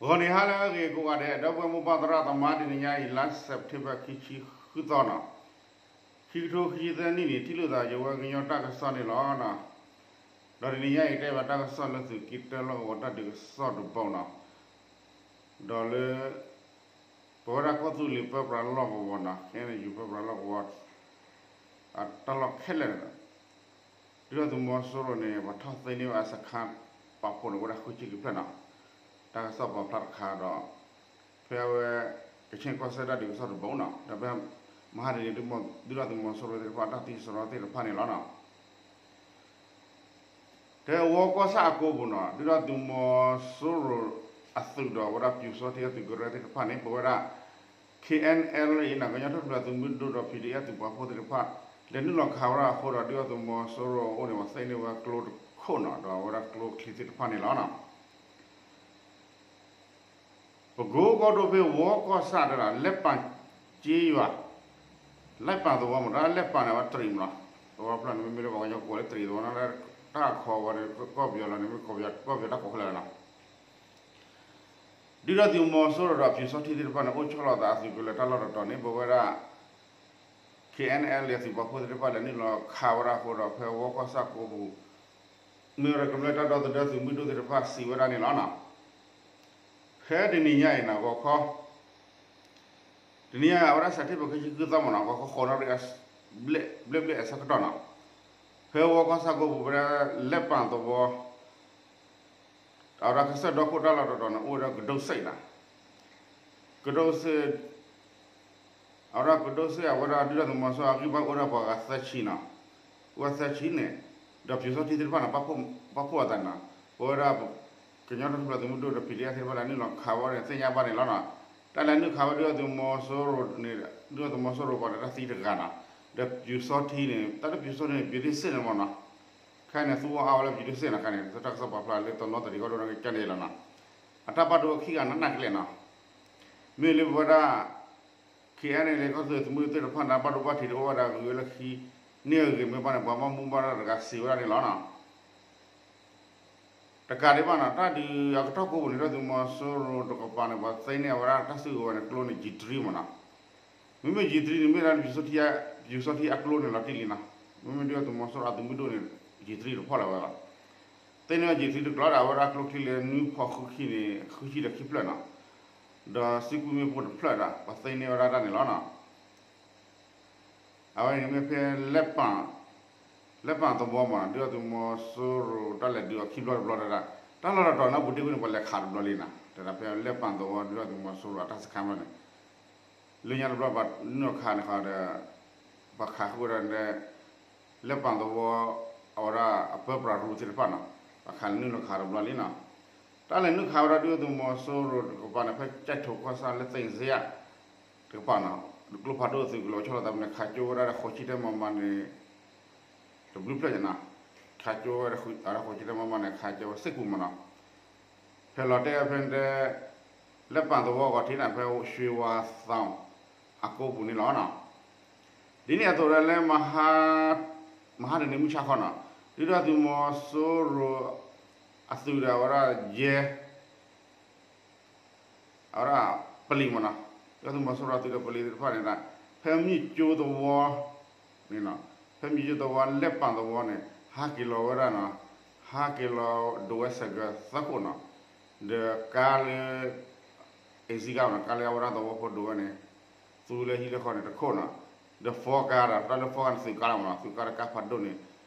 ဂီၤနံၤဟါလၢအဂ့ၤကိးဂၤဒဲး ဒီပုၢ်ဝဲၢ်မိၢ်ပၢ်သရၣ်သမါ တနံၤညါအံၤ လါစဲးပထ့ဘၢၣ် ခံဆံဃုသီနီၤ, ခံကထိခံဆံသၢနံၣ်န့ၣ် ထံၣ်လိာ်သးယဝဲကညီတၢ်ကစီၣ်န့ၣ်လီၤ. ဒီးတနံၤညါအံၤ ကတဲဘၣ်တၢ်ကစီၣ်လၢသုးက့တၢလီၢ်ကဝီၤတၢ်ဒုးကစီၣ်တဘိနီၤ, ဒီးလၢ ပဝဲဒၣ်ကီၢ်သူလ့ၤပၢပြးလီၢ်ကဝီၤနီၤ, ခဲအံၤန့ၣ် ယူၤပၢပြးလီၢ်ကဝီၤ အတၢ်လီၢ်ခဲလၢာ်န့ၣ်ဒီး ဒုၣ်ဒါသုးမီၤစိရိၤန့ၣ် ပှၤထီၣ်သ့န့ၢ်ဝဲအစခါ ပာ်ဖှိၣ်န့ၣ် အိၣ်ဝဲဒၣ်ဃုဆံကဖျၢၣ်နီၤ, တၢ်ကစီၣ်ပာ်ဖျါတခါဒီး ဖဲအဝဲ ကဆ့ၣ်ကီၢ်စဲၣ်တၢ်ဒုးကစီၣ်တဘိနီၤ, ဒီးဖဲမဟါတနံၤ ဒုၣ်ဒါသုးမီၤစိရိၤသ့ၣ်တဖၣ် တၢ်သံစရီသ့ၣ်တဖၣ်န့ၣ်လီၤနီၤ. ဖဲဝီကီၢ်ဆၣ်အကိပူၤနီၤ ဒုၣ်ဒါသုးမီၤစိရိၤအသုးဒီး အဝဲဒၣ်ပျူစောထီးအသုးကရၢသ့ၣ်တဖၣ်န့ၣ် ပဝဲဒၣ် ခ့ၣ်အဲၣ်အဲလ်အံၤနီၤ ကညီထူၣ်ဖျဲးသုးမုၢ်ဒိၣ်ဒီး ပီၣ်ဒံၣ်အဲၣ်သုးပာ်ဖှိၣ်သ့ၣ်တဖၣ် လဲၤနုာ်လီၤခးဝဲဒၣ်အဃိဒီး ဒုၣ်ဒါသုးမီၤစိရိၤအအိၣ်န့ၣ် ပှၤသ့န့ၢ်ဝဲကျိတခိၣ်နီၤ ဒီးအဝဲဒၣ်ကျိချံသ့ၣ်တဖၣ်န့ၣ်လီၤနီၤ. ပကိကီၢ်ဒိၣ်ဖဲဝီကီၢ်ဆၣ်တဲဒၣ် လဲၤပၣ်က့ယွၤ လဲၤပၣ်သဝီမး တၢ်လဲၤပၣ်န့ၣ် အဝဲတရံးမးနီၤ, သဝီဖျၢၣ်န့ၣ် မ့မ့ၢ်လၢပှၤကညီကိးလၢတရံးသဝီနီၤ တၢ်အခီဝဲန့ၣ် ကီၢ်ပယီၤလီၤန့ၣ် မ့ၢ်ကီၢ်ပယီၤ ကီၢ်ပယီၤတၢ်ကိးဖဲလဲၣ်နီၤ. ဒုၣ်ဒါသုးမီၤစိရိၤဒီးပျူစောထီးသ့ၣ်တဖၣ်န့ၣ် အိၣ်ဆီလီၤသးအသုးကလၢၤတၢ်လီၢ်တတီၤန့ၣ် ပဝဲဒၣ် ခ့ၣ်အဲၣ်အဲလ်အသုးပာ်ဖှိၣ်သ့ၣ်တဖၣ် လဲၤနုာ်လီၤခးဝဲဒၣ်အဃိဒီး ဖဲဝီကီၢ်ဆၣ်ကိပူၤ မ့ၢ်ဝဲဒၣ်ကမျၢၢ်တၢ်ဒီသဒၢသုးမုၢ်ဒိၣ်သ့ၣ်တဖၣ်စံးဝဲဒၣ်န့ၣ်လီၤနီၤ. ဖဲတနံၤညါအံၤနီၤ ဂီၤခီ တနံၤညါအဝဲဒၣ်စးထီၣ်ဖဲခံဆံဃုသီမးနီၤ ဂီၤခီဃိးနၣ်ရံၣ် ဘျဲၣ်ဘျဲၣ်အဆၢကတီၢ်နီၤ, ဖဲဝီကီၢ်ဆၣ်ကိပူၤ ပဝဲဒၣ်လဲၤပၣ်သဝီ အဝဲဒၣ်ကစၢၢ်ဒီခိၣ်တၢ်လီၢ်တတီၤန့ၣ် အိၣ်ဝဲဒၣ်ကဒိးစ့ၣ်နီၤ, ကဒိးစ့ၣ် အဝဲဒၣ်ကဒိးစ့ၣ် အဝဲဒၣ်ဒုၣ်ဒါသုးမီၤစိရိၤအဂံၢ်ဘါအိၣ်ဒၣ်ပှၤဂၤသၢဆံနီၤ, အိၣ်ဝဲသၢဆံန့ၣ် ဒီးပျူစောထီးသ့ၣ်တဖၣ်န့ၣ် ပာ်ဖှိၣ်အသးနီၤ, ပဝဲဒၣ် ကညီထူၣ်ဖျဲးသုးမုၢ်ဒိၣ်ဒီး ပီၣ်ဒံၣ်အဲၣ်သ့ၣ်တဖၣ် လဲၤနုာ်လီၤခးဝဲန့ၣ် သ့ၣ်ညါဘၣ်န့ၣ်လီၤနီၤ, တၢ်လဲၤနုာ်ခးဝဲဒုၣ်ဒါသုးမီၤစိရိၤန့ၣ် ဒုၣ်ဒါသုးမီၤစိရိၤပှၤန့ၣ် တၢ်သံတဂၤနီၤ, ဒီးပျူစောထီးန့ၣ် တၢ်လၢပျူစောထီးန့ၣ် ပျူးတ့ၢ်စ့ၣ်န့ၣ်မးနီၤ, ခဲအံၤန့ၣ် သူအီၤအါဝဲလၢပျူးတ့ၢ်စ့ၣ်နီၤ ခဲအံၤန့ၣ် တၢ်ကစီၣ်ပာ်ဖျါလၢတနီသရံၣ်ကီၢ်ဒိၣ်န့ၣ်ကကဲန့ၣ်လီၤနီၤ, အတၢ်ဘၣ်ဒိခံဂၤနးနးကလဲာ်နီၤ, မ့ၢ်လၢပဝဲဒၣ် ခ့ၣ်အဲၣ်အဲလ် ကီၢ်သူလ့ၤသုးမုၢ်ဒိၣ်သ့ၣ်တဖၣ်န့ၣ် ဘၣ်ဒိဘၣ်ထံးတအိၣ်ဝဲဒၣ်ဂ့ၤဝဲလၢခံန့ၣ်အဂ့ၤမ့ၢ်ဘၣ်န့ၣ် ပှၤဘၣ်မူဘၣ်ဒါတဂၤစံးဝဲဒၣ်န့ၣ်လီၤနီၤ. တကးဒံးဘၣ်နီၤ တၢ်ဒုးအကတီၢ်ကိးပူၤန့ၣ် ဒုၣ်ဒါသုးမီၤစိရိၤတကပၤန့ၣ် ပှၤသ့န့ၢ်ဝဲဒၣ်တၢ်စုကဝဲၤန့ၣ် ကျိန့ၣ် G three မးနီၤ, မ့မ့ၢ် G three န့ၣ် မ့ၢ်ဒၣ်ပျူးစောထီး ပျူးစောထီးအကျိန့ၣ်လီၤတံၢ်လံနီၤ, မ့မ့ၢ်ဒုၣ်ဒါသုးမီၤစိရိၤအသုးမုၢ်ဒိၣ်န့ၣ် G three တဖီၣ်လၢၤဝဲလီၤ. သ့န့ၢ်ဝဲ G three တကျိဒီး အဝဲဒၣ်ကျိချံလၢနွံဖီဃုခံန့ၣ် ဃုဆံဒီးခံဖျၢၣ်နီၤ, ဒီးစ့ၢ်ကီးမ့ၣ်ပိၢ်တဖျၢၣ်ဒီး ပှၤသ့န့ၢ်ဝဲဒၣ်တၢ်န့ၣ်လီၤနီၤ. အဝဲန့ၣ်မ့ၢ်ဖဲ လဲၤပၣ်သဝီမးနီၤ ဒုၣ်ဒါသုးမီၤစိရိၤတၢ်လဲၤဒုးအီၤခံဘျီတဘျီတဒၣ်, တၢ်လီၢ်တတီၤန့ၣ် ပူၤတ့ၢ်ဝဲန့ၣ် ပှၤလဲၤခးတဘျီလံနီၤ, တဒၣ်ဖဲလဲၤပၣ်သဝီ ဒုၣ်ဒါသုးမီၤစိရိၤအတၢ်စခါဘျီန့ၣ် လၢညါတဘျီပှၤနုာ်လီၤခးန့ၣ်ဃီဒီး ပှၤခးဃုာ်ဝဲဒၣ်ဒီး လဲၤပၣ်သဝီ အဝဲဒၣ်အပၢပြးရူသ့ၣ်တဖၣ်နီၤ, ပှၤခးနုာ်လီၤခးတဘျီလံနီၤ, တၢ်လဲၤနုာ်ခးဝဲဒၣ်ဒုၣ်ဒါသုးမီၤစိရိၤတကပၤန့ၣ် ဖဲကၠဲၣ်ထိၣ်ကီၢ်ဆၣ်လၢသ့ၣ်စ့ယၣ် တကပၤနီၤ, ကျိဖးဒိၣ်အသုးကလီၤဆီလီၤသးန့ၣ် ခးကၠိဝဲဒၣ်ဒီးဃိးဆံတဲမးမးန့ၣ် တဘျုးဖျၢၣ်ညါနီၤ, ခးကၠိဝဲဒၣ်ဃိးဆံတဲမးမးန့ၣ် ခးကၠိဝဲစ့ၢ်ကီးမးနီၤ, ဖဲလီၤတဲဖဲတဲ လဲၤပၣ်သဝီဂီၤထံးန့ၣ် ဖဲရွှေဝါသီအကိပူၤန့ၣ်လီၤနီၤ. ဒ်န့ၣ်အသိးလၢ မဟါတနံၤမုၢ်ဆါခီနီၤ, ဒုၣ်ဒါသုးမီၤစိရိၤအသုးဒီးအဝဲဒၣ်ယဲ အဝဲဒၣ်ပလံၤမးနီၤ, ဒုၣ်ဒါသုးမီၤစိရိၤအသုးဒီးပလံၤသ့ၣ်တဖၣ်န့ၣ် ဖဲမ့ၢ်ကၠိသဝီန့ၣ်နီၤ, ဖဲမ့ၢ်ကၠိသဝီ လဲၤပၣ်သဝီန့ၣ် ဟးက့ၤလီၤဝဲဒၣ်နီၤ, ဟးက့ၤလီၤဒိးဝဲစဲးကၢသၢခိၣ်နီၤ, ဒီးကါလၢ အ့ၣ်စံကါမးနီၤ, ကါလၢအဝဲဒၣ်သဝီဖိဒိးဝဲန့ၣ် သူလၢဟံၣ်လၢဃီန့ၣ်တခိၣ်နီၤ, ဒီး four ကါဒီး တၢ်လၢ four ကါန့ၣ် သုးကါလီၤမးနီၤ, သုးကါဒီးကါဖးဒိၣ်န့ၣ်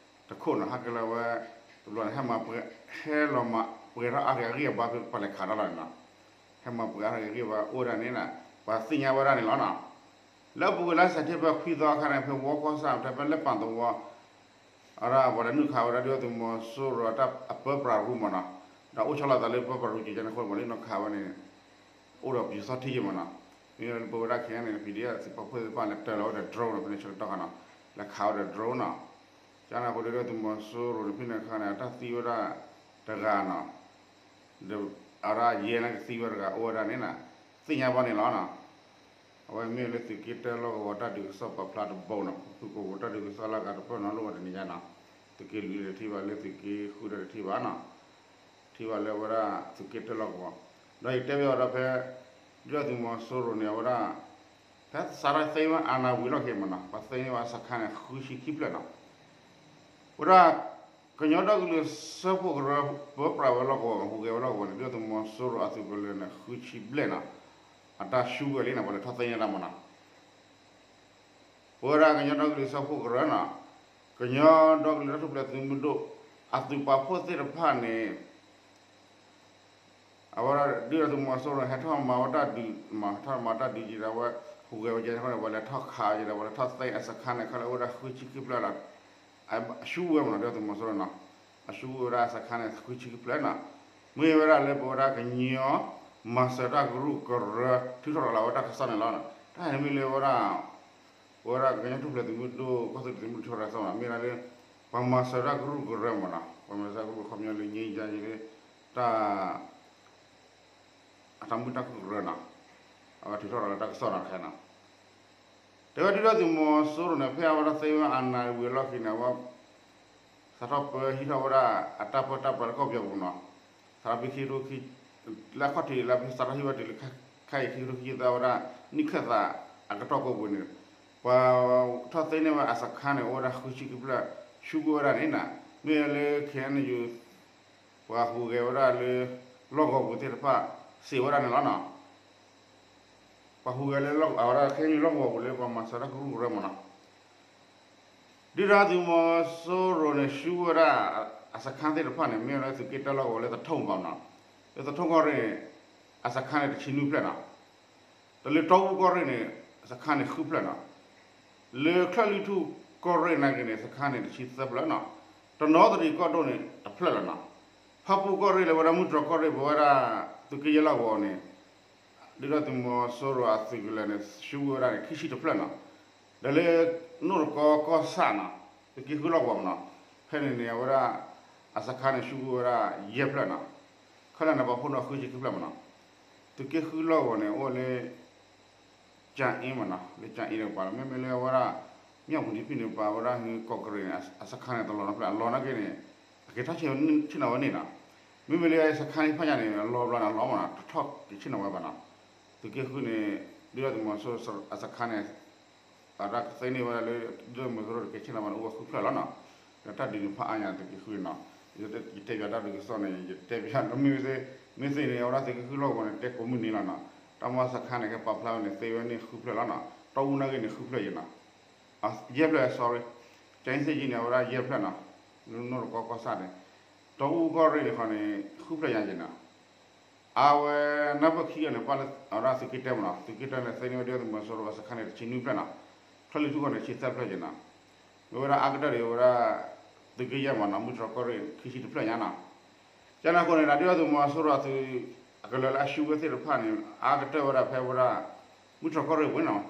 တခိၣ်နီၤ, ဟဲက့ၤလီၤဝဲ တဘျီန့ၣ် ဟဲမၤပှဲၤ ဟဲလီၤမၤပှဲၤထီၣ်အါဂၤအဂံၢ်အဘါဖဲပှၤလဲၤခးတၢ်လီၢ်န့ၣ်နီၤ, ဟဲမၤပှဲၤအါဂၤအဂံၢ်အဘါအိၣ်ဝဲဒၣ်န့ၣ်နီၤ, ပှၤသ့ၣ်ညါဝဲဒၣ်န့ၣ်လီၤနီၤ. လၢအပူၤကွံာ်လါစဲးပထ့ဘၢၣ်ခွံသီအခါန့ၣ် ဖဲဝီကီၢ်ဆၣ် ဖဲလဲၤပၣ်သဝီ အဝဲဒၣ်ပှၤလဲၤနုာ်ခးဝဲဒၣ်ဒုၣ်ဒါသုးမီၤစိရိၤအတၢ်အပၢပြးရူမးနီၤ, ဒီးအိၣ်ဆီလီၤသးလၢပၢပြးရူက့ၤကန့ၣ်အဃိ ပှၤလဲၤနုာ်ခးဝဲန့ၣ် အိၣ်ဒီးပျူစောထီးယဲမးနီၤ, မ့ၢ်လၢပဝဲဒၣ်ခဲအံၤန့ၣ် ပီၣ်ဒံၣ်အဲၣ်သုးပာ်ဖှိၣ်သ့ၣ်တဖၣ်လဲၤတၢၤလီၤဝဲဒီး drone နီၤ, ဖဲန့ၣ်ဆၢကတီၢ်ခါနီၤ, လဲၤခးဝဲဒီး drone နီၤ, ကန့ၣ်အဃိဒီးဒုၣ်ဒါသုးမီၤစိရိၤန့ၣ် ဖဲန့ၣ်အခါန့ၣ် အတၢ်သံဝဲဒၣ်တဂၤနီၤ, ဒီးအဝဲဒၣ်ယဲန့ၣ်ကသံဝဲတဂၤအိၣ်ဝဲဒၣ်န့ၣ်နီၤ, သ့ၣ်ညါဘၣ်န့ၣ်လီၤနီၤ. အဝဲမ့ၢ်လၢသုးက့တၢလီၢ်ကဝီၤတၢ်ဒုးကစီၣ်ပာ်ဖျါတဘိနီၤ, ဖုကိးပူၤတၢ်ဒုးကစီၣ်လၢအဂၤတဖျၢၣ်နီၤ လိၣ်ဝဲတနံၤညါနီၤ, သုးက့လွံၢ်ဒီးတထံၣ်ဘၣ် လၢသုးက့ဃုာ်ဒီးတထံၣ်ဘၣ်နီၤ, ထံၣ်ဘၣ်လၢအဝဲဒၣ်သုးက့တၢလီၢ်ကဝီၤ, ဒီးယတဲဘၣ်အီၤဒီးဖဲ ဒုၣ်ဒါသုးမီၤစိရိၤန့ၣ် အဝဲဒၣ် ဖဲစးထီၣ်သိမ်းဝဲအာဏာဝံၤလီၢ်ခံမးနီၤ ပှၤသိမ်းန့ၢ်ဝဲအစခန်းန့ၣ် ဃုဆံခံဖျၢၣ်နီၤ. အဝဲဒၣ် ကညီဒီကလုာ်စၢဖှိၣ်ကရၢ ပၢပြးဝဲလီၢ်ကဝီၤ ဟူးဂဲၤဝဲလီၢ်ကဝီၤန့ၣ် ဒုၣ်ဒါသုးမီၤစိရိၤအသုးကလၢၤန့ၣ် ဃုဆံဘျဲၣ်နီၤ အတၢ်ဆူဝဲလံနီၤ ပှၤလဲၤထီၣ်သိမ်းန့ၢ်တၢ်မးနီၤ. ပဝဲဒၣ်ကညီဒီကလုာ်စၢဖှိၣ်ကရၢနီၤ ကညီဒီကလုာ်တၢ်ထူၣ်ဖျဲးသုးမုၢ်ဒိၣ် အသုးပာ်ဖှိၣ်သ့ၣ်တဖၣ်န့ၣ် အဝဲဒၣ်ဒုၣ်ဒါသုးမီၤစိရိၤန့ၣ် ဟဲထီၣ်မၤဝဲတၢ်ဒုးမး ဟဲထီၣ်မၤတၢ်ဒုးက့ၤဒီး အဝဲဟူးဂဲၤဝဲကဲန့ၣ် ပှၤလဲၤထီၣ်ခးက့ၤဒီး ပှၤလဲၤထီၣ်သိမ်းအစခန်းန့ၣ် ခဲလၢာ်အိၣ်ဝဲဒၣ်ဃုဆံခံဖျၢၣ်လီၤ. ဆူဝဲမးနီၤ ဒုၣ်ဒါသုးမီၤစိရိၤနီၤ အဆူဝဲဒၣ်အစခန်းန့ၣ် ဃုဆံခံဖျၢၣ်နီၤ. မ့ၢ်ဝဲဒၣ်လၢပဝဲဒၣ်ကညီ မၤစၢၤတၢ်ကရူၢ်ကရၢ ထုးထီၣ်ရၤလီၤဝဲတၢ်ကစီၣ်န့ၣ်လီၤ. တၢ်န့ၣ်မ့ၢ်လၢဝဲဒၣ် ပဝဲဒၣ်ကညီထူၣ်ဖျဲးသုးမုၢ်ဒိၣ် ကီၢ်သူလ့ၤသုးမုၢ်ဒိၣ်ထုးထီၣ်ရၤကစီၣ်နီၤ မ့ၢ်ဒၣ်လၢ ပှၤမၤစၢၤတၢ်ကရူၢ်ကရၢမးနီၤ ပှၤမၤစၢၤတၢ်ကရူၢ်ခီပညီလၢ ငြိမ်းချမ်းရေး လၢ တၢ် အတၢ်မုာ်တၢ်ခုၣ်ကရၢနီၤ အဝဲထုးထီၣ်ရၤလီၤတၢ်ကစီၣ်နီၤတခါနီၤ. တဲဝဲဒုၣ်ဒါသုးမီၤစိရိၤန့ၣ် ဖဲအဝဲဒၣ်သိမ်းဝဲအာဏာဝံၤအလီၢ်ခံန့ၣ် အဝဲ စးထီၣ်ပၢဟံးထီၣ်ဝဲဒၣ်အတၢ်ပၢတၢ်ပြးလၢကီၢ်ပယီၤပူၤနီၤ စးထီၣ်ဖဲခံကထိခံ လၢအခီၣ်ထံးလၢဖဲစးထီၣ်ဟံးဝဲတုၤလၢခဲအံၤ ခံကထိခံဆံသၢ အဝဲဒၣ်နံၣ်ခၢၣ်သးအကတီၢ်ကိးပူၤန့ၣ် ပှၤထီၣ်သိမ်းန့ၢ်ဝဲအစခန်းန့ၣ် အိၣ်ဝဲဒၣ်ဃုဆံခံဖျၢၣ် ဆူကဝဲဒၣ်န့ၣ်နီၤ မ့ၢ်လၢ ခဲအံၤ ပှၤဟူးဂဲၤဝဲဒၣ်လၢ လီၢ်ကဝီၤပူၤသ့ၣ်တဖၣ် စံးဝဲဒၣ်န့ၣ်လီၤနီၤ. ပှၤဟူးဂဲၤလၢအဝဲဒၣ်ခဲအံၤလီၢ်ကဝီၤပူၤလၢပှၤမၤစၢၤတၢ်ကရူၢ်ကရၢမးနီၤ ဒုၣ်ဒါသုးမီၤစိရိၤန့ၣ် ဆူဝဲဒၣ်အစခန်းသ့ၣ်တဖၣ်န့ၣ် မ့ၢ်ဝဲဒၣ်သုးက့တၢလီၢ်ကဝီၤလၢသထူၣ်ဘၣ်နီၤ လၢသထူၣ်ကီၢ်ရ့ၣ်န့ၣ် အစခန်းန့ၣ် တဆံနွံဖျၢၣ်နီၤ တၢ်လၢတီအူကီၢ်ရ့ၣ်န့ၣ် စခန်းန့ၣ်ဃုဖျၢၣ်နီၤ လၢချၢၣ်လွံၢ်ထူၣ်ကီၢ်ရ့ၣ်နာ်က့န့ၣ် စခန်းန့ၣ် တဆံသၢဖျၢၣ်နီၤ တနီသရံၣ်ကီၢ်ဒိၣ်န့ၣ် တဖျၢၣ်လီၤနီၤ ဖၣ်ပူၣ်ကီၢ်ရ့ၣ်လၢဝဲဒၣ်မုၢ်တြီၤကီၢ်ရ့ၣ် ပဝဲဒၣ် သုးက့ယဲၢ်လီၢ်ကဝီၤန့ၣ် ဒုၣ်ဒါသုးမီၤစိရိၤအသုးကလၢၤန့ၣ် ဆူဝဲဒၣ်န့ၣ် ခံဆံတဖျၢၣ်နီၤ ဒီးလၢ နိၣ်တကီကီၢ်ဆၣ်နီၤ သုးက့ဃုလီၢ်ကဝီၤမးနီၤ ဖဲန့ၣ်န့ၣ် အဝဲဒၣ် အစခန်းန့ၣ် ဆူဝဲဒၣ်ယဲၢ်ဖျၢၣ်နီၤ ခဲလၢာ်န့ၣ် ပှၤဖီၣ်န့ၢ်ဃုဆံခံဖျၢၣ်မးနီၤ သုးက့ဃုလီၢ်ကဝီၤန့ၣ် အိၣ်လၢ ကၠၣ်အ့မးနီၤ လၢကၠၣ်အ့န့ၣ်ပှၤလီၤ မ့မ့ၢ်လၢအဝဲဒၣ် မၠၣ်ဝတံၤဖဲန့ၣ် ပှၤဝဲဒၣ်ဟဲကီၢ်ကရ့ၣ်န့ၣ် အစခန်းန့ၣ် တလီၤနီတဖျၢၣ် အလီၤနာ်က့န့ၣ် အက့ၤထီၣ်ဆ့ၣ်နီၤဝဲန့ၣ်နီၤ မ့မ့ၢ်လၢအစခန်းဖးညါန့ၣ် အလီၤဘျီန့ၣ် အလီၤမးနီၤ တထီၣ်က့ၤဆ့ၣ်နီၤဝဲဘၣ်နီၤ သုးက့ဃုန့ၣ် ဒုၣ်ဒါသုးမီၤစိရိၤအစခန်းန့ၣ် အတၢ်ကသ့န့ၢ်ဝဲဒၣ်လၢ ဒုၣ်ဒါသုးမီၤစိရိၤတက့ၤဆ့ၣ်နီၤဘၣ်န့ၣ် အိၣ်ဝဲဃုဖျၢၣ်လီၤနီၤ ဒီးတၢ်ဒုးန့ၣ်ဖးအါညါသုးက့ဃုနီၤ ယတဲပၠးတၢ်ဒုးကစီၣ်န့ၣ် ယတဲပၠးလၢမ့ၢ်သ့ မ့ၢ်သ့န့ၣ် အဝဲဒၣ်သုးက့ဃုလီၢ်ကဝီၤန့ၣ် တဲကိးမုၢ်နံၤလီၤနီၤ တၢ်မ့ၢ်စခန်းန့ၣ် ကဲပာ်ဖျါဝဲန့ၣ် သ့ဝဲန့ၣ်ဃုဖျၢၣ်လီၤနီၤ တီအူနာ်က့န့ၣ် ဃုဖျၢၣ်ယဲနီၤ ယဲၢ်ဖျၢၣ် sorry ကၠၣ်အ့သ့ၣ်ကံန့ၣ် အဝဲဒၣ်ယဲၢ်ဖျၢၣ်နီၤ လၢနိၣ်တကီကီၢ်ဆၣ်န့ၣ် တီအူကီၢ်ရ့ၣ်န့ၣ်ဃီန့ၣ် ဃုဖျၢၣ်ညါယဲနီၤ အဝဲနၢ်ပၢၢ်ခံဂၤန့ၣ် ပှၤလၢအဝဲဒၣ်သုးက့တၢမးနီၤ သုးက့တၢန့ၣ် သ့န့ၢ်ဝဲဒၣ်သုးမီၤစိရိၤအစခန်းန့ၣ် တဆံနွံဖျၢၣ်နီၤ ချၢၣ်လွံၢ်ထူၣ်ကီၢ်န့ၣ် ဆံသၢဖျၢၣ်ယဲနီၤ မ့ၢ်ဝဲဒၣ်အါကတၢၢ်ဒီး အဝဲဒၣ် သုးက့ယဲၢ်မးနီၤ မုၢ်တြီၤကီၢ်ရ့ၣ် ခံဆံတဖျၢၣ်ညါနီၤ ကန့ၣ်အဃိန့ၣ် ဒုၣ်ဒါသုးမီၤစိရိၤအသုး အကလၢၤလၢအဆူဝဲသ့ၣ်တဖၣ်န့ၣ် အါကတၢၢ်ဝဲဒၣ်ဖဲဝဲဒၣ် မုၢ်တြီၤကီၢ်ရ့ၣ်ပူၤနီၤ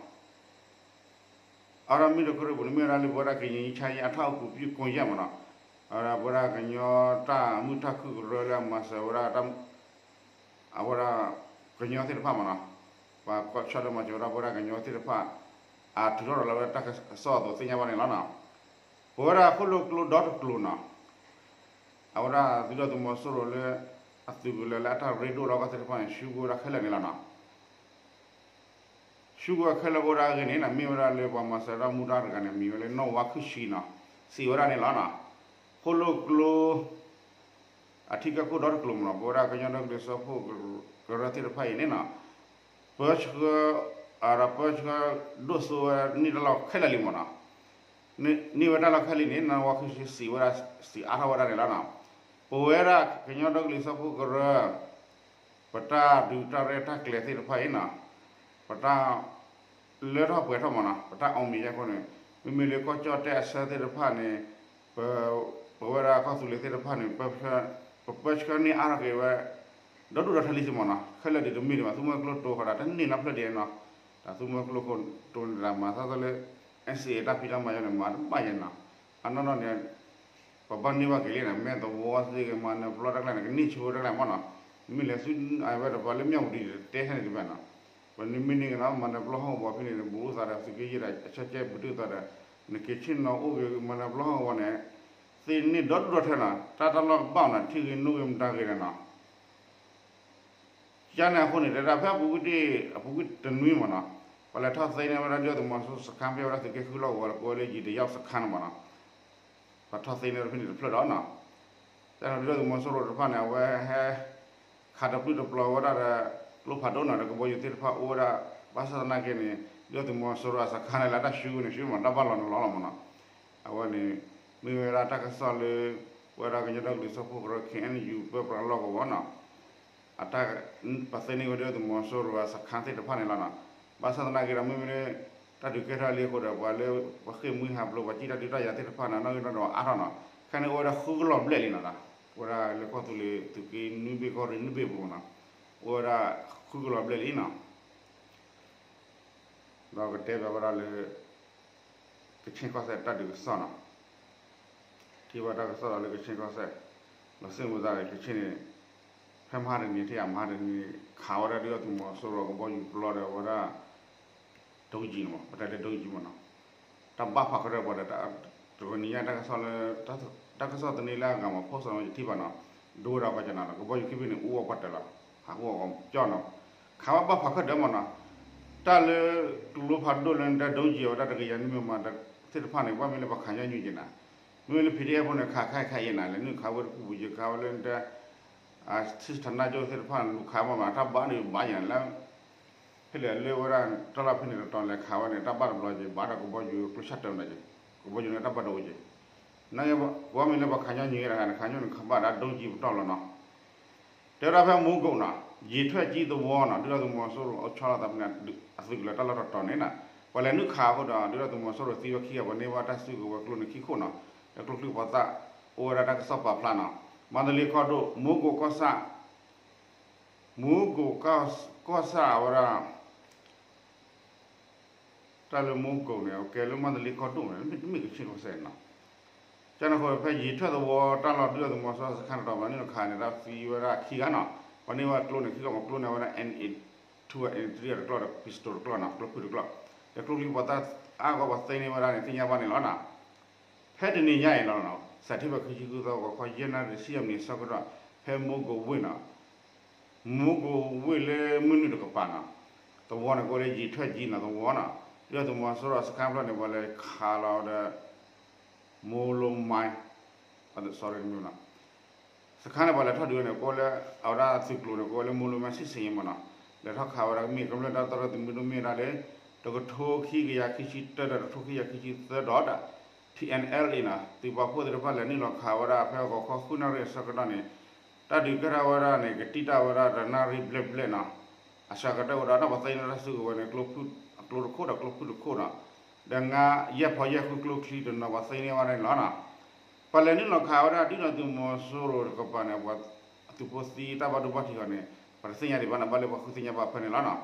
အဝဲဒၣ်မုၢ်တြီၤကီၢ်ရ့ၣ်ပူၤန့ၣ် မ့ၢ်ဝဲဒၣ်လၢပဝဲဒၣ်ကရင်ငြိမ်းချမ်းရေးအထောက်အကူပြုကွန်ရက်မးနီၤ အဝဲဒၣ်ပဝဲဒၣ်ကညီတၢ်မုာ်တၢ်ခုၣ်ကရၢလၢအမၤစၢၤဝဲဒၣ် အဝဲဒၣ်ကညီသ့ၣ်တဖၣ်မးနီၤ ပှၤကိးဆၢဒီးမၤစၢၤဝဲဒၣ်ပဝဲဒၣ်ကညီသ့ၣ်တဖၣ် အထုးထီၣ်ရၤလီၤဝဲဒၣ်တၢ်ကစီၣ်အသိးသ့ၣ်ညါဘၣ်န့ၣ်လီၤနီၤ ပဝဲဒၣ်ခိၣ်လိၣ်ကျိဒီတကျိၤနီၤ အဝဲဒၣ်သုးဒီးသုးမီၤစိရိၤလၢ အသုးကလၢၤလၢအတၢ်ရ့ဒိၣ်လီၤကီၢ်သ့ၣ်တဖၣ်န့ၣ် ဆူကဝဲဒၣ်ခဲလၢာ်န့ၣ်လီၤနီၤ ဆူကဝဲခဲလၢာ်အိၣ်ဒၣ်အဂ့ၢ်န့ၣ် မ့ၢ်ဝဲဒၣ်လၢပှၤမၤစၢၤတၢ်မူဒါတဂၤန့ၣ် မံၤဝဲလၢနီၢ်ဝါခုၣ်ဆံနီၤ စံးဝဲဒၣ်န့ၣ်လီၤနီၤ ခိၣ်လိၣ်ကျိ အထံကၢၢ်ခိၣ်ဒီတကျိၤမးနီၤ ပဝဲဒၣ်ကညီဒီကလုာ်စၢဖှိၣ်ကရၢသ့ၣ်တဖၣ်အံၤန့ၣ်နီၤ ပၢဆှၢ ဒီးပၢဆှၢဒိၣ်စိဝဲန့ၢ်တၢ်လီၢ်ခဲလၢာ်လံမးနီၤ န့ၢ်ဝဲတၢ်လီၢ်ခဲလၢာ်န့ၣ် နီၢ်ဝါခုၣ်ဆံစံးဝဲဒၣ် စံးအါထီၣ်ဝဲဒၣ်န့ၣ်လီၤနီၤ ပဝဲဒၣ်ကညီဒီကလုာ်စၢဖှိၣ်ကရၢ ပတၢ်ဒုးတၢ်ရဲၣ်တၢ်ကျဲၤသ့ၣ်တဖၣ်အံၤနီၤ ပတၢ် လၢထီၣ်ပှဲၤထီၣ်မးနီၤ ပတၢ်အီၣ်မ့ၢ်ယဲၢ်ခိၣ်န့ၣ် မ့မ့ၢ်လၢကီၢ်ကၠီၣ်တဲၣ်အဆၢသ့ၣ်တဖၣ်န့ၣ် ပ ပဝဲဒၣ်ကီၢ်သူလ့ၤသ့ၣ်တဖၣ်န့ၣ် ပပၢဆှၢန့ၢ်အါထီၣ်က့ၤဝဲ ဒီဒူၣ်ဒီထၢလံစ့ၢ်မးနီၤ ခဲလၢာ်ဒ်တမ့ၢ်ဒံးဘၣ် သူမွဲကျိတိၤဃီၤဒီး တန့ၢ်နီတဖျၢၣ်ဒံးနီၤ တၢ်သူမွဲကျိတိၤန့ၣ်ဒီး မၤသးသီလၢ NCA တၢ်ဖံးတၢ်မၤယါန့ၣ် မၤတဘၣ်ယဲနီၤ အနီၢ်နီၢ်န့ၣ် ပဘၣ်န့ၢ်ဘၣ်က့ၤလံန့ၣ် မဲာ်သဝီသ့ၣ်ဂ့ၤ မၤနၢၤပျီတၢ်ကျဲန့ၣ် ကန့ၢ်ဆိတၢ်ကျဲမးနီၤ မ့မ့ၢ်လဲၤဆူအဝဲတပၤလၢမၠၣ်ဝတံၤန့ၣ် တဲထဲန့ၣ်တဘၣ်နီၤ ပမ့မ့ၢ်န့ၢ်က့ၤနီၤ မၤနၢၤပျီဟီၣ်ကဝီၤဖဲန့ၣ် ဘူးသးဒီးသုးက့ယဲၢ်ဒီး ဆၢကဲပတုာ်သးဒီး နက့ၤဆ့ၣ်နီၤအိၣ်က့ၤ မၤနၢၤပျီဟီၣ်ကဝီၤန့ၣ် သ့န့ၢ်ဒီဒူၣ်ဒီထၢနီၤ တၢ်တၢ်လီၢ်ကဘၣ်နီၤ ထံဂ့ၤနိဂ့ၤမတၤဂ့ၤဒီးနီၤ ကန့ၣ်အဃိန့ၣ် တဲဒၣ်ဖဲအပူၤကွံာ်တ့ၢ် အပူၤကွံာ်တနွံမ့ၢ်နီၤ, ပှၤလဲၤထီၣ်သ့န့ၢ်ဝဲဒၣ်ဒုၣ်ဒါသုးမီၤစိရိၤစခန်းဖဲဝဲဒၣ်သုးက့ဃုလီၢ်ကဝီၤလၢကိးဝဲလၢယံာ်တယီၣ်စခန်းန့ၣ်မ့ၢ်နီၤ, ပှၤထီၣ်သ့န့ၢ်ဝဲဖဲန့ၣ်တဖျၢၣ်ဒီးနီၤ, တၢ်ဒုၣ်ဒါသုးမီၤစိရိၤတဖၣ်န့ၣ် အဝဲဟဲ ခးတပျုာ်တပျီၤဝဲဒၣ်ဒီး ကျိဖးဒိၣ်နီၤ ဒီးကဘီယူၤသ့ၣ်တဖၣ်အိၣ်ဝဲဒၣ်, ဘၣ်ဆၣ်သနာ်က့န့ၣ် ဒုၣ်ဒါသုးမီၤစိရိၤအစခန်းန့ၣ်လၢအတၢ်ဆူန့ၣ် ဆူမ့ၢ်တၢ်ဘၣ်လီၤနုာ်လီၤလီၤမ့ၢ်နီၤ, အဝဲန့ၣ် မ့ၢ်ဝဲဒၣ်တၢ်ကစီၣ်လၢ ပဝဲဒၣ်ကညီဒီကလုာ်စၢဖှိၣ်ကရၢ ခ့ၣ်အဲၣ်ယူၣ် ပၢပြးလီၢ်ကဝီၤနီၤ အတၢ် ပှၤသ့န့ၢ်ဝဲဒၣ်သုးမီၤစိရိၤအစခန်းသ့ၣ်တဖၣ်န့ၣ်လီၤနီၤ. ဘၣ်ဆၣ်သနာ်က့ဒီး မ့မ့ၢ်လၢ တၢ်ဒုးကဲထီၣ်လံအဃိဒီး ပှၤလၢ ပှၤဃ့ၢ်မှံဟးဖျိး ပှၤစံၣ်တၢ်ဒုးတၢ်ယၤသ့ၣ်တဖၣ်န့ၣ် နီၣ်ဂံၢ်နီၣ်ဒွးအါထီၣ်နီၤ. ခဲန့ၣ်အိၣ်ဝဲဒၣ်ဃုကလီၤဘျဲၣ်လံနီၤ, ပဝဲဒၣ်လၢကီၢ်သူလ့ၤသုးက့နွံဘ့ၣ်ကီၢ်ရ့ၣ်နွံဘ့ၣ်ပူၤနီၤ, အိၣ်ဝဲဒၣ်ဃုကလီၤဘျဲၣ်လံနီၤ. ဒီးကတဲဘၣ်ဝဲဒၣ်လၢ ကဆ့ၣ်ကီၢ်စဲၣ်တၢ်ဒုးကစီၣ်နီၤ, ထံၣ်ဘၣ်တၢ်ကစီၣ်ဒီးလၢကဆ့ၣ်ကီၢ်စဲၣ်, လီၤစ့ၢ်မုာ်သးဒီးကဆ့ၣ်န့ၣ် ဖဲမဟါတနံၤထံၣ် မဟါတနံၤ ခးဝဲဒၣ်ဒုၣ်ဒါသုးမီၤစိရိၤကဘီယူၤပျီဒီးဝဲဒၣ် ဒုံးကျည်န့ၣ်မ့ၢ် ပတဲလၢ ဒုံးကျည် မ့ၢ်နီၤ, တၢ်ဘၣ်ဖးခဲဒီးပှၤဒီး တနံၤညါတၢ်ကစီၣ်လၢ တၢ်ကစီၣ်တနံၤလၢအဂၤမ့ၢ် post နီၤ ယထံၣ်ဘၣ်နီၤ, ဒိဝဲဒၣ်ပှၤကနၤနီၤ ကဘီယူၤခံဘ့ၣ်န့ၣ် အူအီၣ်ပှၤတၢၢ်လီၤ, ဟးအူအီၣ်ကီကၠီနီၤ, ခးဝဲဘၣ်ဖးခဲဒီးမ့ၢ်နီၤ, တၢ်လၢ ကျိဖးဒိၣ်လၢနတဲဒုံးကျည်ဝဲဒၣ်တကယၤနံၣ်မ့ၢ်မး သ့ၣ်တဖၣ်န့ၣ် ဘၣ်မ့ၢ်လၢပှၤခးညီနုၢ်က့ၤနၤ, မ့မ့ၢ်လၢ PDF ဖိန့ၣ် ခးခါအံၤခါအံၤနၤ လဲၤနုာ်ခးဝဲတကူၣ်ပူၤယခးဝဲလၢနတဲ စစ်ဌာနချုပ်သ့ၣ်တဖၣ်န့ၣ် လူၤခးမ့ၢ်မး တၢ်ဘၣ်န့ၣ်ဘၣ်ယၤလၢ ဖဲလဲၣ်လၢဝဲဒၣ် တၢ်လီၢ်ဖဲန့ၣ်တတီၤလဲၤခးဝဲန့ၣ် တၢ်ဘၣ်တဘျီက့ၤ ဘၣ်ဒီးကဘီယူၤကျိဆၣ်တၢၢ်မးက့ၤ, ကဘီယူၤန့ၣ်တၢ်ဘၣ်တအိၣ်က့ၤ, နဘၣ်မ့ၢ်လၢပှၤခးညီနုၢ်က့ၤတဂၤန့ၣ် ခးညီနုၢ်ခးဘၣ်ဒၣ်ဒုံးကျည်ပတီၢ်လီၤနီၤ. တဲဝဲဒၣ်ဖဲမူကိးနီၤ ယံာ်ထွဲၣ်ကၠံသဝီနီၤ ဒုၣ်ဒါသုးမီၤစိရိၤအိၣ်ဆီလီၤသးဖဲန့ၣ် အသုးကလၢၤတၢ်လီၢ်တတီၤန့ၣ်နီၤ ပှၤလဲၤနုာ်ခးအဃိဒီး ဒုၣ်ဒါသုးမီၤစိရိၤသံဝဲခံဂၤ ပှၤန့ၢ်ဘၣ်တၢ်စုကဝဲၤကျိန့ၣ်ခံခိၣ်နီၤ ဒီးကျိချံပှၤသၣ် အိၣ်ဝဲဒၣ်တၢ်ကစီၣ်ပာ်ဖျါနီၤ မန္တလေးကီၢ်ဒိၣ် မူကိးကီၢ်ဆၣ် မူကိးကီၢ်ဆၣ်ဝဲဒၣ် တၢ်လၢမူကိးန့ၣ် ကဲလၢမန္တလေးကီၢ်ဒိၣ်န့ၣ် တမ့ၢ်ကဆ့ၣ်ကီၢ်စဲၣ်နီၤ. ကန့ၣ်အဃိ ဖဲယံာ်ထွဲၣ်သဝီတၢ်လီၢ် ဒုၣ်ဒါသုးမီၤစိရိၤစခန်းတတီၤ ပှၤန့ၢ်ခးန့ၣ် တၢ်သံဝဲဒၣ်ခံဂၤနီၤ. ပှၤန့ၢ်ဝဲကျိန့ၣ် ခံဂၤမ့ၢ်ကျိန့ၣ်ဝဲဒၣ် N two ဝဲ N three တကျီၢ်ဒီး pistol တကျီၢ်နီၤ ကျိဖုၣ်တကျီၢ် ဒီးကျိချံပှၤသၣ်အါဂီၢ်ပှၤသ့န့ၢ်ဝဲဒၣ်န့ၣ် သ့ၣ်ညါဘၣ်န့ၣ်လီၤနီၤ. ဖဲတနံၤညါအံၤလီၤနီၤ စဲးပထ့ဘၢၣ် ခံဆံဃုသီ ဂီၤခီယဲၢ်နၣ်ရံၣ်ဆံယဲၢ်မံးနံးအဆၢကတီၢ် ဖဲမူကိးဝ့ၢ်နီၤ မူကိးဝ့ၢ်လၢမုၢ်နုာ်တကပၤနီၤ သဝီန့ၣ် ကိးလၢယံာ်ထွဲၣ်ကၠံနီၤ သဝီနီၤ ဒုၣ်ဒါသုးမီၤစိရိၤစခန်းဖျၢၣ်န့ၣ် ပှၤလဲၤခးလီၤဒီး မူလိမါ sorry တမ့ၢ်နီၤ စခန်းန့ၣ် ပှၤလဲၤထီၣ်ဒုးဝဲန့ၣ် ကိးလၢ အဝဲဒၣ်သုးကျိၤန့ၣ် ကိးဝဲလၢ မူလိမါ စစ်ဆင်ရေး မ့ၢ်နီၤ လဲၤထီၣ်ခးဝဲဒၣ်ကမ့ၢ်ကမျၢၢ်တၢ်တီၢ်တၢ်သမံသမိၣ်မ့ၢ်ဒၣ်လၢ တကထိခံကယၤခံဆံတၢဒီးတကထိခံကယၤခံဆံသၢဒီး T N L A နီၤ သုးပာ်ဖှိၣ်သ့ၣ်တဖၣ်လဲၤနုာ်လီၤခးဝဲဒၣ် ဖဲဂီၤခီဃုနၣ်ရံၣ်အဆၢကတီၢ်န့ၣ် တၢ်ဒုးကဲထီၣ်ဝဲဒၣ်န့ၣ် ကတံၢ်တၢ်ဝဲဒၣ်ဒီးနၣ်ရံၣ်ဘျဲၣ်ဘျဲၣ်နီၤ အစှၤကတၢၢ်ဝဲဒီး တၢ်ပှၤသ့န့ၢ်တၢ်စုကဝဲၤန့ၣ် ကျိဖုၣ်အကျိတခိၣ်ဒီးကျိဖုၣ်တခိၣ်နီၤ ဒီးငါယဲၢ်ဖီယဲၢ်ဃုကျိချံတနီၤ ပှၤသ့န့ၢ်ဝဲဒၣ်န့ၣ်လီၤနီၤ ပှၤလဲၤနုာ်လီၤခးဝဲဒၣ် ဒုၣ်ဒါသုးမီၤစိရိၤတကပၤန့ၣ် ပှၤသုးဖိသံတၢ်ဘၣ်ဒိဘၣ်ထံးအီၤန့ၣ် ပှၤတသ့ၣ်ညါဒံးဘၣ်န့ၣ် ဘၣ်လၢပှၤဃုသ့ၣ်ညါဘၣ်ဖဲန့ၣ်လီၤနီၤ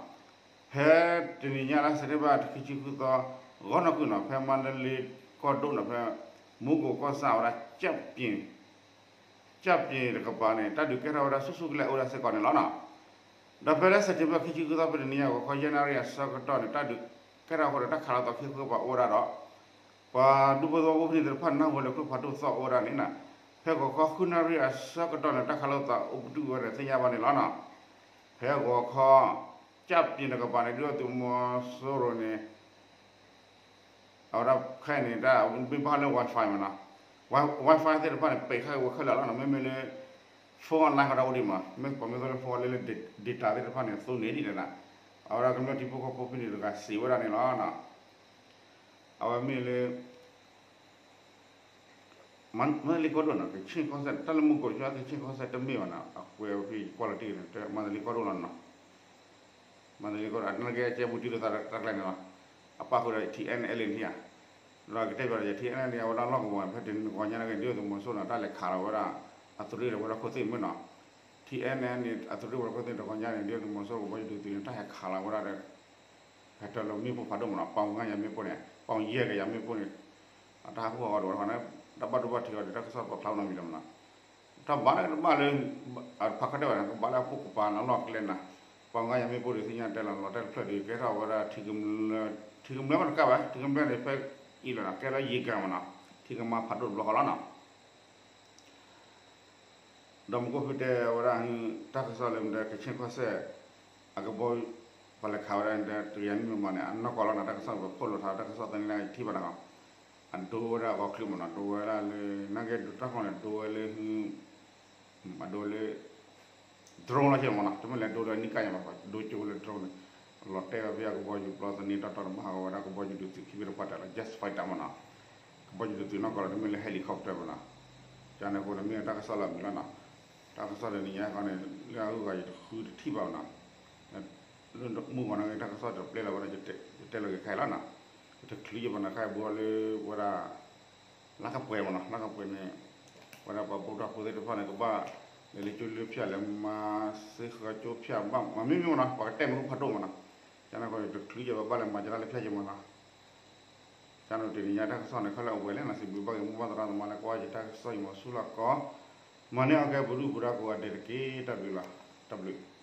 ဖဲတနံၤညါလါစဲးပထ့ဘၢၣ် ခံဆံဃုသီ ဂီၤနံၤကွံာ်နီၤ ဖဲမန္တလေးကီၢ်ဒိၣ်နီၤ ဖဲမူကိးကီၢ်ဆၣ်ဝဲဒၣ် ကၠၣ်ပျ့ၤတကပၤန့ၣ် တၢ်ဒုးကဲထီၣ်ဝဲဒၣ်ဆူၣ်ဆူၣ်ကလဲာ်အိၣ်ဝဲဒၣ်စ့ၢ်ကီးန့ၣ်လီၤနီၤ ဒီးဖဲလါစဲးပထ့ဘၢၣ် ခံဆံဃုသီ ဖဲတနံၤညါ ဂီၤခီယဲၢ်နၣ်ရံၣ်အဆၢကတီၢ်န့ၣ် တၢ်ဒုးကဲထီၣ်အဃိဒီး တၢ်ခးလီၤသးခံဃုကပၤအိၣ်ဝဲဒၣ်ဒီး ပှၤဒူဖိသဝီဖိဖဲန့ၣ်သ့ၣ်တဖၣ် နၢ်ဟူလၢကျိဖးဒိၣ်သီၣ်အိၣ်ဝဲဒၣ်န့ၣ်နီၤ ဖဲဂီၤခီဃုနၣ်ရံၣ်အဆၢကတီၢ်န့ၣ် တၢ်ခးလီၤသးအိၣ်ပတုာ်ဝဲဒီးသ့ၣ်ညါဘၣ်န့ၣ်လီၤနီၤ ဖဲဂီၤခီ ကၠၣ်ပျ့ၤတကပၤန့ၣ် ဒုၣ်ဒါသုးမီၤစိရိၤန့ၣ် အဝဲဒၣ်ခဲအံၤန့ၣ် တၢ်မ့ၢ်ဘၣ်ဃးလၢ Wi-Fi မ့ၢ်နီၤ Wi-Fi သ့ၣ်တဖၣ်န့ၣ် ပိတ်ခါဝဲခဲလၢာ်လီၤနီၤ မ့မ့ၢ်လၢ phone line ဃီဒီးအိၣ်ဒံးမး မ့ၢ်ပှၤမ့ၢ်သိလၢ phone လၢလၢ data သ့ၣ်တဖၣ်န့ၣ် သူန့ၢ်ဒံးလီၤနီၤ အဝဲဒၣ်ကမျၢၢ်ထံဖိကီၢ်ဖိဖဲန့ၣ်တဂၤစံးဝဲဒၣ်န့ၣ်လီၤနီၤ အဝဲမ့ၢ်လၢ မန္တလေးကီၢ်ဒိၣ်နီၤ ကဆ့ၣ်ကီၢ်စဲၣ် တၢ်လၢမူကိးကဆ့ၣ်ကီၢ်စဲၣ်တမ့ၢ်ဘၣ်နီၤ အကွဲးဖဲ quality န့ၣ် မန္တလေးကီၢ်ဒိၣ်လီၤနီၤ မန္တလေးကီၢ်ဒိၣ် အတနာ်က့အကဲဘူးတံၢ်လိာ်သးတၢ်ကျဲန့ၣ်လီၤ အပၣ်ဃုာ်ဒီး T N L A န့ၣ်ဧါ ဒီးကတဲဘၣ်ဒီး T N L A န့ၣ် အဝဲဒၣ်လီၢ်ကဝီၤ ဖဲတနံၤတဂီၤညါန့ၣ်က့ၤ ဒုၣ်ဒါသုးမီၤစိရိၤန့ၣ် တၢ်လဲၤခးလီၤဝဲဒၣ် အသုးရ့ၣ်ဒီးဝဲဒၣ်ခိၣ်သ့ၣ်မ့ၢ်နီၤ T N L A န့ၣ် အသုးရ့ၣ်ဝဲခိၣ်သ့ၣ်တဂီၤညါန့ၣ် ဒုၣ်ဒါသုးမီၤစိရိၤကဘီယူၤဒုးသုးန့ၣ် တၢ်ဟဲခးလီၤဝဲဒၣ်ဒီး ဟဲတၢၤလီၤမ့ၣ်ပိၢ်ဖးဒိၣ်မ့ၢ်နီၤ ပီၣ်ငါယၤမ့ၣ်ပိၢ်န့ၣ် ပီၣ်ယဲၢ်ကယၤမ့ၣ်ပိၢ်န့ၣ် အတၢ်ဟးဟူးဟးဂီၤဒီးဝဲဒၣ် တၢ်ဘၣ်ဒိဘၣ်ထံးအီၤဒီး တၢ်ကစီၣ်ပာ်ဖျါနီတမံၤလီၤနီၤ တၢ်ဘၣ်လၢကဘၣ်လၢ ဖးခီတဲဘၣ်န့ၣ် ကဘၣ်လၢအခိၣ်ကပၤန့ၣ် အလီၢ်ကျဲန့ၣ် ပီၣ်ငါယၤမ့ၣ်ပိၢ်ဒုးသ့ၣ်ညါတဲလီၤလီၤတဲာ်တဖျၢၣ်ဒီး ကဲထီၣ်ဝဲဒၣ် ထံကမျၢၢ်မ့ၢ်တကးဘၣ် ထံကမျၢၢ်န့ၣ် ဖဲအံၤလီၤနီၤ ကဲလၢယံၤကၤမ့ၢ်နီၤ ထံကမါဖးဒိၣ်တဘျီဃီလီၤနီၤ ဒီးမူခိၣ်ဖုတဲဝဲဒၣ် တၢ်ကစီၣ်လၢမ့ၢ်တဲ ကခ့ၣ်ကီၢ်စဲၣ် အကဘီ ပှၤလဲၤခးဝဲဒၣ်တကယၤနံၣ်မ့ၢ်မးန့ၣ် အနီၢ်ကီၢ်လီၤနီၤ တၢ်ကစီၣ်ပဖီၣ်လိာ်သး တၢ်ကစီၣ်သန့ၤလၢထံၣ်ဘၣ်နီၤ, အဒိဝဲဒၣ်ဂီၤချံမးနီၤ ဒိဝဲဒၣ်လၢ နာ်က့ဒိတၢ်ဃီန့ၣ် ဒိဝဲလၢ အဒိလၢ drone လီၤက့မးနီၤ တမ့ၢ်လၢဒိလၢနံၣ်ကၣ်ညါဘၣ် ဒိကၠိလၢ drone န့ၣ် လီၤတဲာ်ဝဲဖဲအကဘီယူၤပျီသန့ၤတီတီန့ၣ် မၤဟးဂီၤဝဲဒၣ်ကဘီယူၤဒုးသုးခံဘ့ၣ်တပှၢ်တၢ်လၢ jet fighter မးနီၤ, ကဘီယူၤဒုးသုးနီၢ်ကီၢ်လီၤ တမ့ၢ်လၢ helicopter မးနီၤ, ကန့ၣ်အဃိန့ၣ် မ့ၢ်တၢ်ကစီၣ်လၢအမုာ်လီၤနီၤ, တၢ်ကစီၣ်တနံၤညါဃီန့ၣ် လၢအဂုၤအဂၤယတဃုတထံၣ်ဘၣ်နီၤ, လၢမုၢ်ဂီၤနာ်က့ တၢ်ကစီၣ်တပျဲလီၤဝဲဒၣ် ယတဲလီၤက့ၤခဲအံၤလီၤနီၤ, ယတချုးယဘၣ်နၤခါဘိလၢဝဲဒၣ် လၢကပှဲၤမးနီၤ လၢကပှဲၤန့ၣ် ဝဲဒၣ်ပှၤဘူၣ်ထီၣ်ဖိသ့ၣ်တဖၣ်န့ၣ် ကဘၣ်လဲၤလၢကၠိလၢဖၠၣ် လဲၤမၤစ့ဃၢကၠိဖၠၣ် ဘၣ်မၤမ့ၢ်မ့ၢ်မးနီၤ ပှၤကတဲမ့ၢ်အိၣ်ဖးဒိၣ်မးနီၤ, ကန့ၣ်အဃိန့ၣ် တချုးယဘၣ်ဘၣ်လဲၤမၤကလၢဖၠၣ်ကၠိမးနီၤ, ကန့ၣ်တနံၤညါတၢ်ကစီၣ်န့ၣ် ခဲလၢာ်အဝဲလဲၣ်နီၤ စံးဘျုးဘၣ်က့ၤမိၢ်ပၢ်သရၣ်သမါလၢကွၢ်ယတၢ်ကစီၣ် ယမၤဆူၣ်လီၤကီး မၤန့ၢ်အီၣ်ကဲပဒုၣ်ပဒါကိးဂၤဒဲးတက့ၢ် တၢ်ဘျုးလီၤ, တၢ်ဘျုး